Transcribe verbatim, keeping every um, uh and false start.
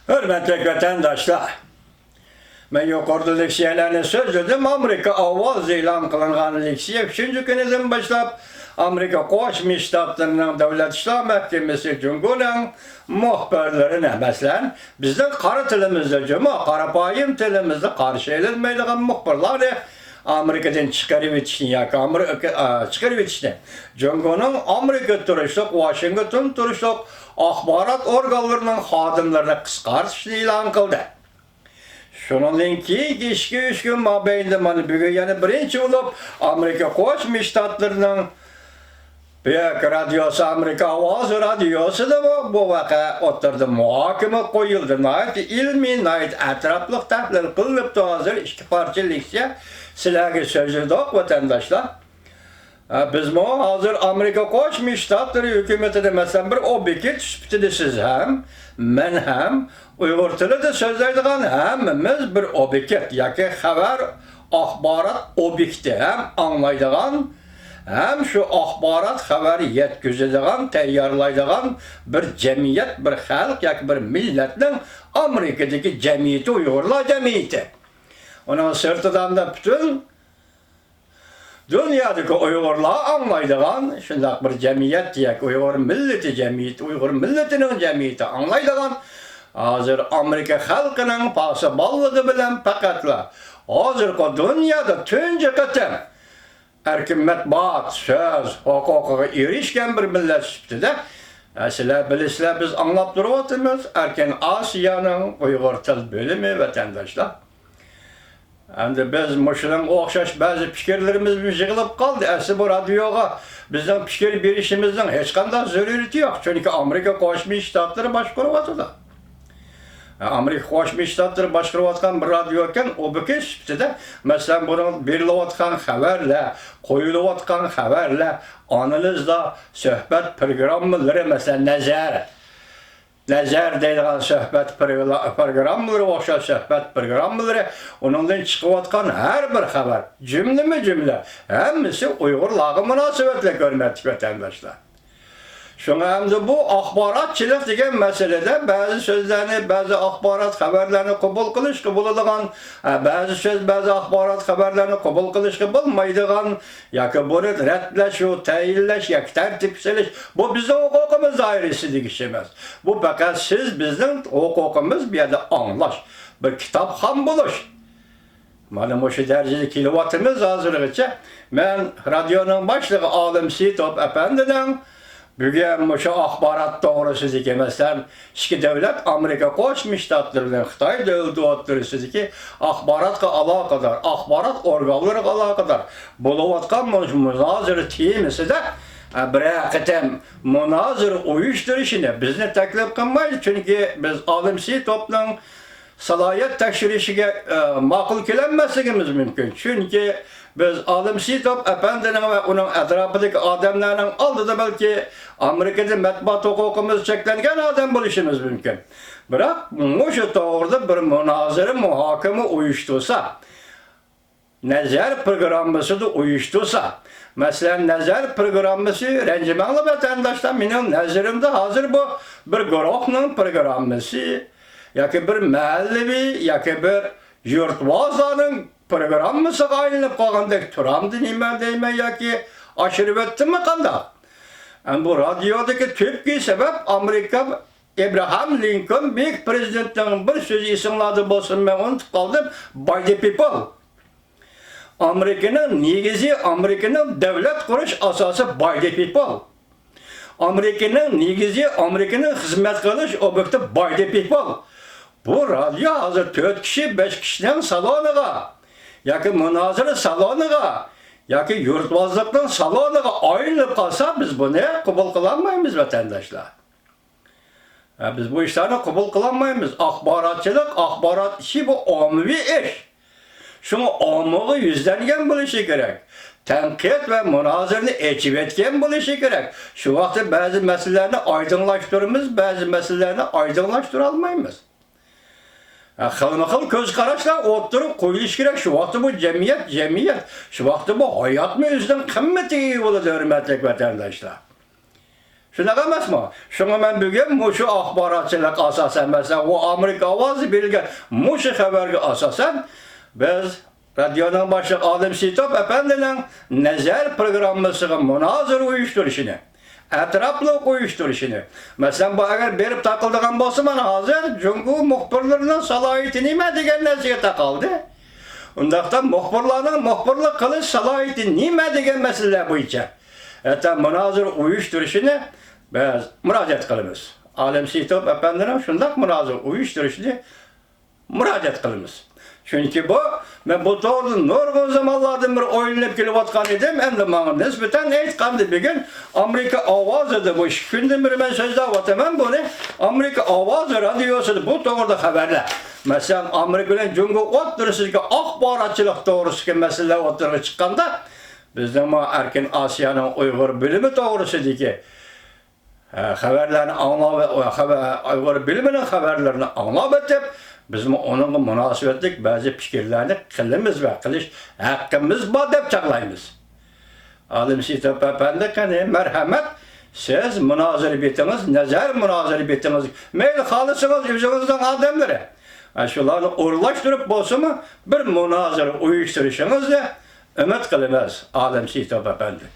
ھۆرمەتلىك ۋەتەنداشلار! مەن يۇقىرىدا لېكسىيەلەرنى سۆزلىدىم. ئامېرىكا ئاۋازى ئېلان قىلىنغان لېكسىيە ئۈچىنچى كۈنىدىن باشلاپ ئامېرىكا قوشما شتاتلىرىنىڭ دۆلەت ئىشلار مەھكىمىسى جۇڭگونىڭ مۇخبىرلىرىنى، مەسىلەن، بىزنىڭ قارا تىلىمىزدا جۇمۇ، قاراپايىم تىلىمىزدا قارشى ئېلىنمايدىغان مۇخبىرلارنى ئامېرىكىدىن چىقىرىۋېتىشنى ياكى ئامېرىكا، ئا، چىقىرىۋېتىشنى، جۇڭگونىڭ ئامېرىكا تۇرۇشلۇق، ۋاشىنگتون تۇرۇشلۇق ئاخبارات ئورگانلىرىنىڭ خادىملىرىنى قىسقارتىشنى ئېلان قىلدى. شۇنىڭدىن كېيىنكى ئىككى-ئۈچ كۈن مابەينىدە مانا بۈگۈن يەنە بىرىنچى بولۇپ ئامېرىكا قوشما شتاتلىرىنىڭ بۈيۈك رادىيوسى، ئامېرىكا ئاۋازى رادىيوسىدىمۇ بۇ ۋەقە ئوتتۇرىدا مۇھاكىمە قويۇلدى. ناھايىتى ئىلمىي، ناھايىتى ئەتراپلىق تەھلىل قىلىنىپتۇ. ھازىر ئىككى پارچە لېكسىيە سىلەرگە سۆزلىدۇق، ۋەتەنداشلار. ھە، بىزمۇ ھازىر ئامېرىكا قوشما شتاتلىرى ھۆكۈمىتىدە، مەسىلەن، بىر ئوبيېكت سۈپىتىدە سىز ھەم، مەن ھەم، ئۇيغۇر تىلىدا سۆزلەيدىغان ھەممىمىز بىر ئوبيېكت ياكى خەۋەر، ئاخبارات ئوبيېكتى ھەم ئاڭلايدىغان، ھەم شۇ ئاخبارات، خەۋەر يەتكۈزىدىغان، تەييارلايدىغان بىر جەمئىيەت، بىر خەلق ياكى بىر مىللەتنىڭ ئامېرىكىدىكى جەمئىيىتى ئۇيغۇرلار جەمئىيىتى. ئۇنىڭ سىرتىدا پۈتۈن دۇنيادىكى ئۇيغۇرلار ئاڭلايدىغان شۇنداق بىر جەمئىيەت ياكى ئۇيغۇر مىللىتى جەمئىيىتى، ئۇيغۇر مىللىتىنىڭ جەمئىيىتى ئاڭلايدىغان، ھازىر ئامېرىكا خەلقىنىڭ پاسىبانلىقى بىلەن پەقەتلا ھازىرقى دۇنيادا تۇنجى قېتىم ئەركىن مەتبۇئات، سۆز ھوقۇقىغا ئېرىشكەن بىر مىللەت سۈپىتىدە، ئە، سىلەر بىلىسىلەر، بىز ئاڭلاپ تۇرۇۋاتىمىز، ئەركىن ئاسىيانىڭ ئۇيغۇر تىل بۆلۈمى، ۋەتەنداشلار. ئەمدى بىز مۇشۇنىڭغا ئوخشاش بەزى پىكىرلىرىمىز يىغىلىپ قالدى. ئەسلى بۇ رادىيوغا بىزنىڭ پىكىر بېرىشىمىزنىڭ ھېچقانداق زۆرۈرىيىتى يوق، چۈنكى ئامېرىكا قوشما شتاتلىرى باشقۇرۇۋاتىدۇ. ئامېرىكا قوشما شتاتلىرى باشقۇرۇۋاتقان بىر رادىيو ئىكەن، ئوبيېكت سۈپىتىدە، مەسىلەن، بۇنىڭ بېرىلىۋاتقان خەۋەرلەر، قويۇلۇۋاتقان خەۋەرلەر، ئانالىزلار، سۆھبەت پروگراممىلىرى، مەسىلەن، نەزەر، نەزەر دەيدىغان سۆھبەت پروگراممىلىرى، ئوخشاش سۆھبەت پروگراممىلىرى، ئۇنىڭدىن چىقىۋاتقان ھەر بىر خەۋەر، جۈملىمۇ جۈملە، ھەممىسى ئۇيغۇرلارغا مۇناسىۋەتلىك، ھۆرمەتلىك ۋەتەنداشلار. شۇڭا ئەمدى بۇ ئاخباراتچىلىق دېگەن مەسىلىدە بەزى سۆزلەرنى، بەزى ئاخبارات خەۋەرلەرنى قوبۇل قىلىشقا بولىدىغان، ئە، بەزى سۆز، بەزى ئاخبارات خەۋەرلەرنى قوبۇل قىلىشقا بولمايدىغان ياكى بۇنى رەتلەش، يو تەيىنلەش ياكى تەرتىپكە سېلىش، بۇ بىزنىڭ ھوقۇقىمىز دائىرىسىدىكى ئىش ئەمەس. بۇ پەقەت سىز، بىزنىڭ ھوقۇقىمىز بۇ يەردە ئاڭلاش، بىر كىتابخان بولۇش. مانا مۇشۇ دەرىجىدە كېلىۋاتىمىز ھازىرغىچە. مەن رادىيونىڭ باشلىقى ئالىم سېيىتوف ئەپەندىنىڭ بۈگۈن مۇشۇ ئاخبارات توغرىسىدىكى، مەسىلەن، ئىككى دۆلەت، ئامېرىكا قوشما شتاتلىرى بىلەن خىتاي دۆلىتى ئوتتۇرىسىدىكى ئاخباراتقا ئالاقىدار، ئاخبارات ئورگانلىرىغا ئالاقىدار بولۇۋاتقان مۇ-، مۇنازىرە تېمىسىدا، ئە، بىرەر قېتىم مۇنازىرە ئۇيۇشتۇرۇشىنى بىزنى تەكلىپ قىلمايدۇ، چۈنكى بىز ئالىم سېيىتوفنىڭ سالاھىيەت تەكشۈرۈشىگە، ئە، ماقۇل كېلەلمەسلىكىمىز مۇمكىن. چۈنكى بىز ئالىم سېيىتوف ئەپەندىنىڭ ۋە ئۇنىڭ ئەتراپىدىكى ئادەملەرنىڭ ئالدىدا بەلكى ئامېرىكىدا مەتبۇئات ھوقۇقىمىز چەكلەنگەن ئادەم بولۇشىمىز مۇمكىن. بىراق مۇشۇ توغرىدا بىر مۇنازىرە، مۇھاكىمە ئۇيۇشتۇرسا، نەزەر پروگراممىسىدا ئۇيۇشتۇرسا، مەسىلەن، نەزەر پروگراممىسى، رەنجىمەڭلار ۋەتەنداشلار، مېنىڭ نەزىرىمدە ھازىر بۇ بىر گۇرۇھنىڭ پروگراممىسى ياكى بىر مەھەللىۋى ياكى بىر يۇرتۋازلارنىڭ پروگراممىسىغا ئايلىنىپ قالغاندەك تۇرامدۇ نېمە دەيمەن ياكى ئاشۇرۇۋەتتىممۇ قانداق؟ ئەمما بۇ رادىيودىكى تۈپكى سەۋەب ئامېرىكا ئەبراھام لىنكولن بۈيۈك پىرېزىدېنتنىڭ بىر سۆزى ئېسىڭلاردا بولسۇن، مەن ئۇنتۇپ قالدىم، by the people. ئامېرىكىنىڭ نېگىزى، ئامېرىكىنىڭ دۆلەت قۇرۇش ئاساسى by the people. ئامېرىكىنىڭ نېگىزى، ئامېرىكىنىڭ خىزمەت قىلىش ئوبيېكتى by the people. بۇ رادىيو ھازىر تۆت كىشى، بەش كىشىنىڭ سالونىغا ياكى مۇنازىرە سالونىغا ياكى يۇرتۋازلىقنىڭ سالونىغا ئايلىنىپ قالسا، بىز بۇنى قوبۇل قىلالمايمىز، ۋەتەنداشلار. ھە، بىز بۇ ئىشلارنى قوبۇل قىلالمايمىز. ئاخباراتچىلىق، ئاخبارات ئىشى بۇ ئاممىۋى ئىش. شۇڭا ئاممىغا يۈزلەنگەن بولۇشى كېرەك. تەنقىد ۋە مۇنازىرىنى ئېچىۋەتكەن بولۇشى كېرەك. شۇ ۋاقىتتا بەزى مەسىلىلەرنى ئايدىڭلاشتۇرىمىز، بەزى مەسىلىلەرنى ئايدىڭلاشتۇرالمايمىز. ھە، خىلمۇ خىل كۆز قاراشلار ئوتتۇرىغا قويۇلۇشى كېرەك. شۇ ۋاقىتتا بۇ جەمئىيەت، جەمئىيەت. شۇ ۋاقىتتا بۇ ھاياتمۇ ئۆزىنىڭ قىممىتىگە ئىگە بولىدۇ، ھۆرمەتلىك ۋەتەنداشلار. شۇنداق ئەمەسمۇ؟ شۇڭا مەن بۈگۈن مۇشۇ ئاخباراتچىلىق ئاساسەن، مەسىلەن، ئۇ ئامېرىكا ئاۋازى بېرىلگەن مۇشۇ خەۋەرگە ئاساسەن، بىز رادىيونىڭ باشلىقى ئالىم سېيىتوف ئەپەندىنىڭ نەزەر پروگراممىسىغا مۇنازىرە ئۇيۇشتۇرۇشىنى، ئەتراپلىق ئۇيۇشتۇرۇشىنى، مەسىلەن، بۇ ئەگەر بېرىپ تاقىلىدىغان بولسا، مانا ھازىر جۇڭگو مۇخبىرلىرىنىڭ سالاھىيىتى نېمە دېگەن نەرسىگە تاقالدى. ئۇنداقتا مۇخبىرلارنىڭ مۇخبىرلىق قىلىش سالاھىيىتى نېمە دېگەن مەسىلىلەر بويىچە ھەتتا مۇنازىرە ئۇيۇشتۇرۇشىنى بىز مۇراجىئەت قىلىمىز. ئالىم سېيىتوف ئەپەندىنىڭ شۇنداق مۇنازىرە ئۇيۇشتۇرۇشىنى مۇراجىئەت قىلىمىز. چۈنكى بۇ، مەن بۇ توغرىدا نۇرغۇن زامانلاردىن بېرى ئويلىنىپ كېلىۋاتقان ئىدىم. ئەمدى ماڭا نىسبەتەن ئېيتقاندا، بۈگۈن ئامېرىكا ئاۋازىدا، بۇ ئىككى كۈندىن بېرى مەن سۆزلەۋاتىمەن بۇنى، ئامېرىكا ئاۋازى رادىيوسىدا بۇ توغرىدا خەۋەرلەر، مەسىلەن، ئامېرىكا بىلەن جۇڭگو ئوتتۇرىسىدىكى ئاخباراتچىلىق توغرىسىدىكى مەسىلىلەر ئوتتۇرىغا چىققاندا، بىزنىڭمۇ ئەركىن ئاسىيانىڭ ئۇيغۇر بۆلۈمى توغرىسىدىكى ھە، خەۋەرلەرنى ئاڭلاپ، خەۋە-، ئۇيغۇر بۆلۈمىنىڭ خەۋەرلىرىنى ئاڭلاپ ئۆتۈپ، بىزمۇ ئۇنىڭغا مۇناسىۋەتلىك بەزى پىكىرلەرنى قىلىمىز ۋە قىلىش ھەققىمىز بار دەپ چاغلايمىز. ئالىم سېيىتوف ئەپەندى، قېنى، مەرھەمەت، سىز مۇنازىرە بېتىڭىز، نەزەر مۇنازىرە بېتىڭىز، مەيلى خالىسىڭىز ئۆزىڭىزنىڭ ئادەملىرى، ھە، شۇلارنى ئورۇنلاشتۇرۇپ بولسىمۇ بىر مۇنازىرە ئۇيۇشتۇرۇشىڭىزنى ئۈمىد قىلىمىز، ئالىم سېيىتوف ئەپەندى.